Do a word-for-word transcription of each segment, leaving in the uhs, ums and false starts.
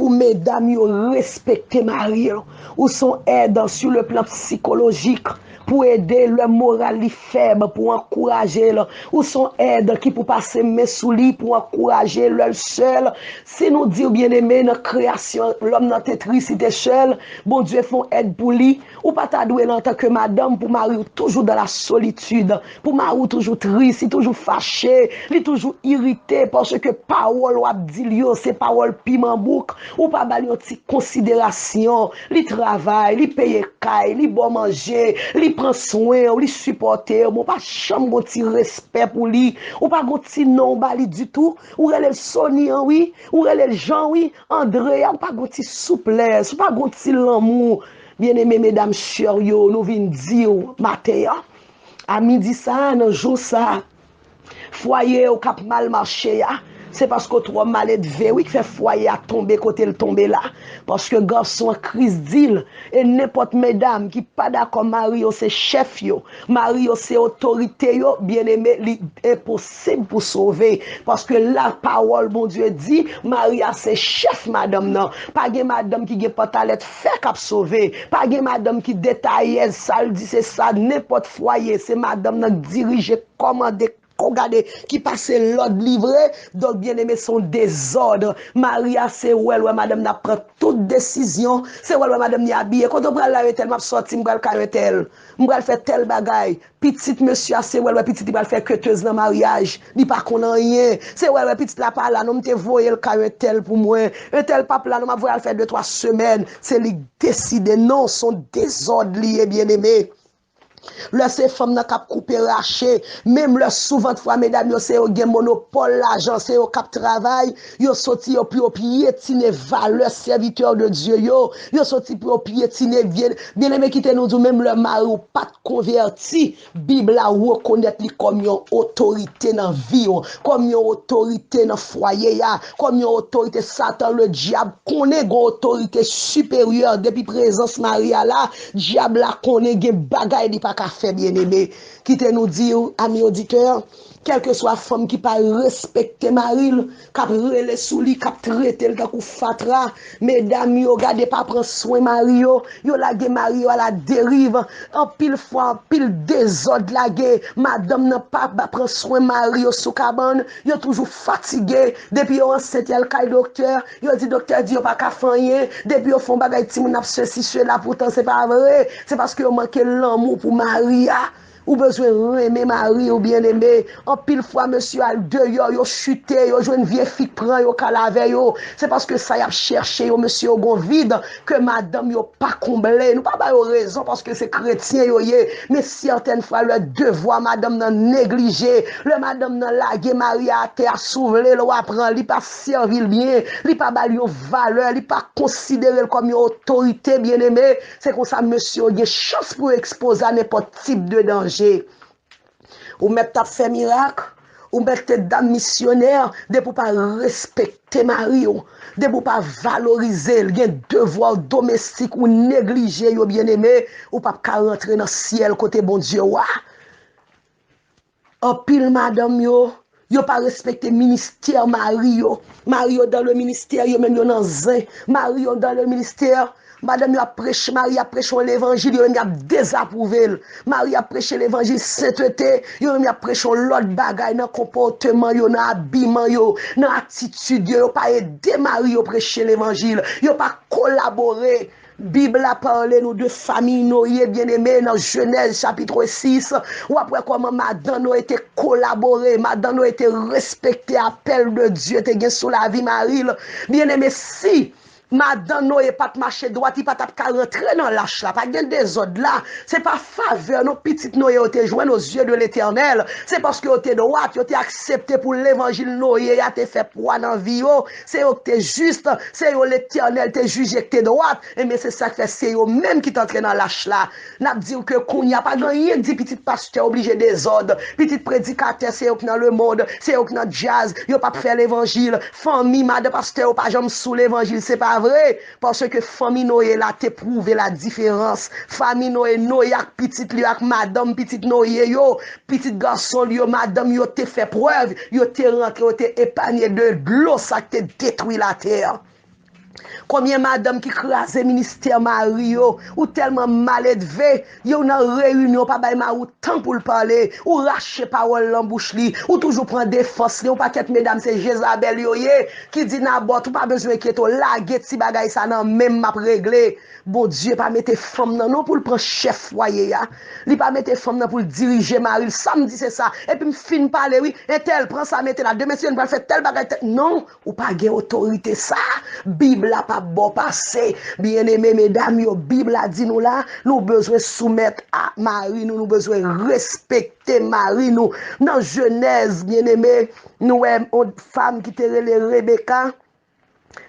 Ou medam yo respekte mari w. Ou se yon èd sur le plan psychologique pou ede lè moral li fèb, pou ankouraje l. Ou se yon èd ki pou pase men sou li, pou ankouraje lè l sèl. Si nou di w byeneme nan kreyasyon, lòm nan te tris, li te sèl, Bondye fè yon èd pou li. Ou pa ta dwe la antanke madanm pou mari w toujou dans la solitude, pou mari w toujou tris, li toujou fache, li toujou irite, paske pawòl w ap di l yo, se pawòl piman bouk. Ou pa ba l yon ti konsiderasyon. Li travay, li peye kay, li ba w manje, li pran swen w, li sipòte w, men w pa janm gon ti respè pou li. Ou pa gon ti non w ba li ditou. Ou rele l Sony an wi, ou rele l Jean wi, André a, ou pa gon ti souplès, ou pa gon ti lanmou. Byeneme medam chè yo, nou vin di w maten an, a midi sa a, nan jou sa a, fwaye w k ap mal mache a, se paske w twò maledve wi k fè fwaye a tonbe kote l tonbe la. Paske gason an Kris di l, e nenpòt medam ki pa dakò mari yo se chèf yo, mari yo se otorite yo, byeneme, li enposib pou sove. Paske lapawòl Bondye di, mari a se chèf madanm nan. Pa gen madanm ki gen pantalèt fè k ap sove. Pa gen madanm ki detayèz, sa l di se sa, nenpòt fwaye, se madanm nan k dirije, kòmande, ko gade, ki pase lòd livre. Donk, byeneme, se yon dezòd. Mari a se wè l wè madanm nan ap pran tout desizyon. Se wè l wè madanm ni abiye. Kote w pral la, entèl? M ap sòti, m pral kay entèl. M pral fè tèl bagay. Pitit mesye a, se wè l wè pitit li pral fè ketez nan maryaj. Li pa konn anyen. Se wè l wè pitit la pa la, non, m te voye l kay entèl pou mwen. Entèl p ap la, non, m ap voye al fè de, twa semèn. Se li k deside, non, se yon dezòd li ye, byeneme. Lè se fanm nan k ap koupe rache, menm lè souvantfwa medam yo se yo gen monopòl lajan, se yo k ap travay, yo soti yo pou yo pyetine valè sèvitè de Dye yo, yo soti pou yo pyetine byen, byeneme kite nou di w, menm lè mari w pa t konvèti, Bib la rekonèt li kòm yon otorite nan vi w, kòm yon otorite nan fwaye a, kòm yon otorite. Satan ledyab konnen gen otorite siperyè depi prezans mari a la, dyab la konnen gen bagay li pa ka fè, byeneme. Kite nou di w, ami oditè, kèlkeswa fanm ki pa respekte mari l, k ap rele sou li, k ap trete l tankou fatra, medam yo, gade pa pran swen mari yo, yo lage mari yo a la deriv, anpil fwa, anpil dezòd lage, madanm nan pa ba pran swen mari yo sou kabann, yo toujou fatige, depi yo ansent y al kay doktè, yo di doktè di yo pa ka fè anyen, depi yo fè yon bagay timoun ap sesi sela, poutan se pa vre, se paske yo manke lanmou pou mari a. Ou bezwen renmen mari w, byeneme. Anpil fwa, mesye al deyò, yo chite, yo jwenn vye fi k pran yo, k al avè yo. Se paske sa y ap chèche yo, mesye yo gon vid ke madanm yo pa konble. Nou pa ba yo rezon paske se kretyen yo ye. Men sètèn fwa, lè devwa madanm nan neglije, lè madanm nan lage mari a atè a, si w vle l, w a pran, li pa sèvi l byen, li pa ba l yon valè, li pa konsidere l kòm yon otorite, byeneme. Se konsa, mesye yo gen chans pou yo ekspoze a nenpòt tip de danje. Ou mèt t ap fè mirak, ou mèt te dam misyonè, depi w pa respekte mari w, depi w pa valorize l, gen devwa w domestik ou neglije yo, byeneme, ou p ap ka rantre nan syèl kote Bondye w a. Anpil madanm yo, yo pa respekte ministè mari yo. Mari yo dans le ministère, yo menm yo nan zen. Mari yo dans le ministère, madanm yo ap preche, mari ap preche yon levanjil, yo menm y ap dezapwouve l. Mari ap preche levanjil sentete, yo menm y ap preche yon lòt bagay nan konpòteman yo, nan abiman yo, nan atitid yo. Yo pa ede mari yo preche levanjil. Yo pa kolabore. Bib la pale nou de famiy Noye, byeneme, nan Jenèz chapit sis. W ap wè kòman madan Noye te kolabore, madan Noye te respekte apèl de Dye te gen sou lavi mari l. Byeneme, si madan Noye pa t mache dwat, li pa t ap ka rantre nan lach la. Pa t gen dezòd la. Se pa favè non pitit Noye yo te jwenn aux yeux de l'Éternel. Se paske yo te dwat, yo te aksepte pou levanjil Noye a te fè pwa nan vi yo. Se yo ki te jis, se yo Letènèl te jije ki te dwat. Ebyen, se sa k fè se yo menm ki t antre nan lach la. N ap di w ke kounye a pa gen anyen k di pitit pastè oblije dezòd. Pitit predikatè, se yo k nan lemonn, se yo k nan djaz, yo p ap fè levanjil. Fanmi madan pastè yo pa janm sou levanjil, se pa vre. Paske fanmi Noye la te pwouve la diferans. Fanmi Noye, Noye ak pitit li yo, ak madanm pitit Noye yo, pitit gason li yo, madanm yo te fè prèv, yo te rantre, yo te epanye de dlo sa k te detwi latè. Konbyen madanm ki kraze ministè mari yo? Ou tèlman maledve, yo nan reyinyon, ou pa bay mari w tan pou l pale, ou rache pawòl nan bouch li, ou toujou pran defans li. Yon pakèt medam se Jezabèl yo ye, ki di Nabòt, ou pa bezwen enkyete w, lage ti bagay sa nan men m, m ap regle. Bondye pa mete fanm nan non pou l pran chèf fwaye a. Li pa mete fanm nan pou l dirije mari l. Sa m di se sa. Epi m fin pale wi. Entèl pran sa mete la. Demen si Dye vle m pral fè tèl bagay tèl. Non, ou pa gen otorite sa. Bib la p ap ba w pase. Byeneme medam yo, Bib la di nou la, nou bezwen soumèt a mari nou, nou bezwen respekte mari nou. Nan Jenèz, byeneme, nou wè yon fanm ki te rele Rebeka.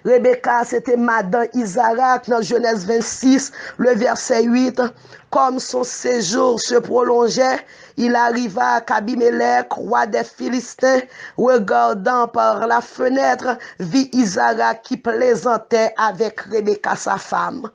Rebeka se te madan Izarak nan Jenèz vennsis, le vèsè uit. Comme son séjour se prolongeait, il arriva qu'Abimelech, roi des Philistins, regardant par la fenêtre, vit Isaac qui plaisantait avec Rebecca sa femme.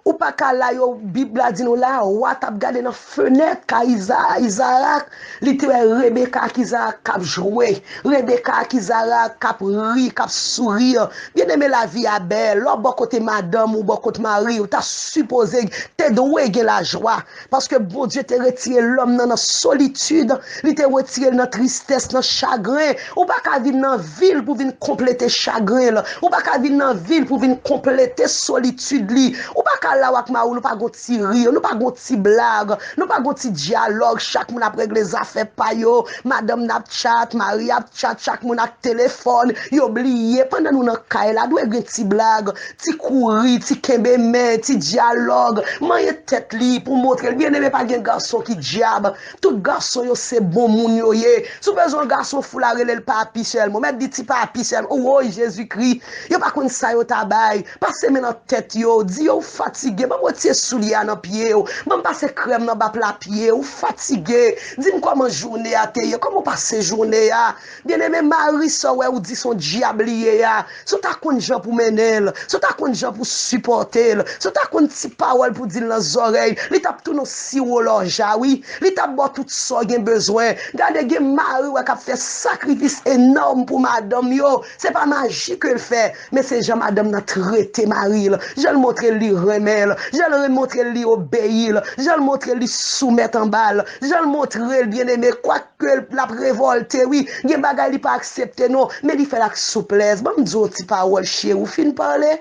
Ou pa ka la yo, Bib la di nou la, wa t ap gade nan fenèt kay Iza- Izarak, li te wè Rebeka ak Izarak k ap jwe, Rebeka ak Izarak k ap ri, k ap souri. Byeneme, lavi a bèl. Lè w bò kote madanm ou, bò kote mari w, ta sipoze, te dwe gen lajwa. Paske Bondye te retire lòm nan nan solitid, li te retire l nan tristès, nan chagren. Ou pa ka vin nan vil pou vin konplete chagren l. Ou pa ka vin nan vil pou vin konplete solitid li. Ou pa ka la w ak mari w, nou pa gon ti ri, nou pa gon ti blag, nou pa gon ti dyalòg. Chak moun ap regle zafè pa yo. Madanm nan ap chat, mari ap chat, chak moun ak telefòn. Yo bliye, pandan nou nan kay la, dwe gen ti blag, ti kouri, ti kenbe men, ti dyalòg. Manyen tèt li pou montre l. Byeneme, pa gen gason ki dyab. Tout gason yo se bon moun yo ye. Si w bezwen yon gason fou la, rele l papi sèlman. Mèt di ti papi sèlman. Woy, Jezikri. Yo pa konn sa yo ta bay. Pase men nan tèt yo. Di yo ou fatige. Ban m retire soulye a nan pye w. Ban m pase krèm nan ba pla pye w. Ou fatige. Di m kòman jounen a te ye. Kòman w pase jounen a? Byeneme, mari sa w wè ou di se yon dyab li ye a. Si w ta konn jan pou mennen l, si w ta konn jan pou sipòte l, si w ta konn ti pawòl pou di l nan zòrèy, li t ap tounen w siwo lòja, wi. Li t ap ba w tout sa w gen bezwen. Gade, gen mari w wè k ap fè sakrifis enòm pou madanm yo. Se pa maji ke l fè, men se jan madanm nan trete mari l, jan l montre l li renmen l, jan l montre l li obeyi l, jan l montre l li soumèt anba l, jan l montre l, byeneme, kwak ke l ap revòlte, wi. Gen bagay li pa aksepte, non, men li fè l ak souplès. Ban m di w yon ti pawòl, cheri, ou fin pale?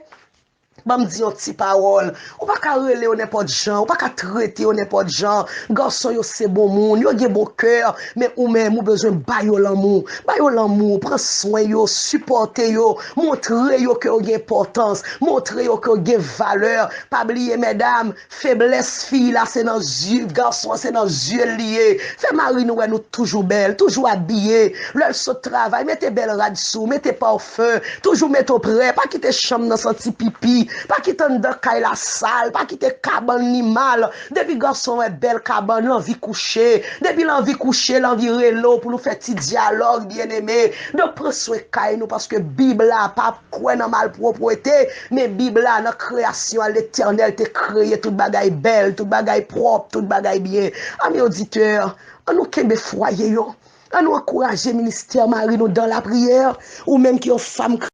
Ban m di yon ti pawòl. Ou pa ka rele yo nenpòt jan, ou pa ka trete yo nenpòt jan. Gason yo se bon moun, yo gen bon kè, men ou menm, ou bezwen ba yo lanmou. Ba yo lanmou, pran swen yo, sipòte yo, montre yo ke yo gen enpòtans, montre yo ke yo gen valè. Pa bliye, medam, feblès fi la se nan zye, gason an se nan zye l li ye. Fè mari nou wè nou toujou bèl, toujou abiye. Lè l sot travay, mete bèl rad sou, mete pafen, toujou mete w prè. Pa kite chanm nan santi pipi, pa kite anndan kay la sal, pa kite kabann li mal. Depi gason wè bèl kabann, l anvi kouche. Depi l anvi kouche, l anvi rele w pou nou fè ti dyalòg, byeneme. Donk, pran swen kay nou, paske Bib la pa kwè nan malpwòpte, men Bib la, nan kreyasyon an, Letènèl te kreye tout bagay bèl, tout bagay pwòp, tout bagay byen. Ami oditè, an nou kenbe fwaye yo. An nou ankouraje ministè mari nou dan lapriyè. Ou menm ki yon fanm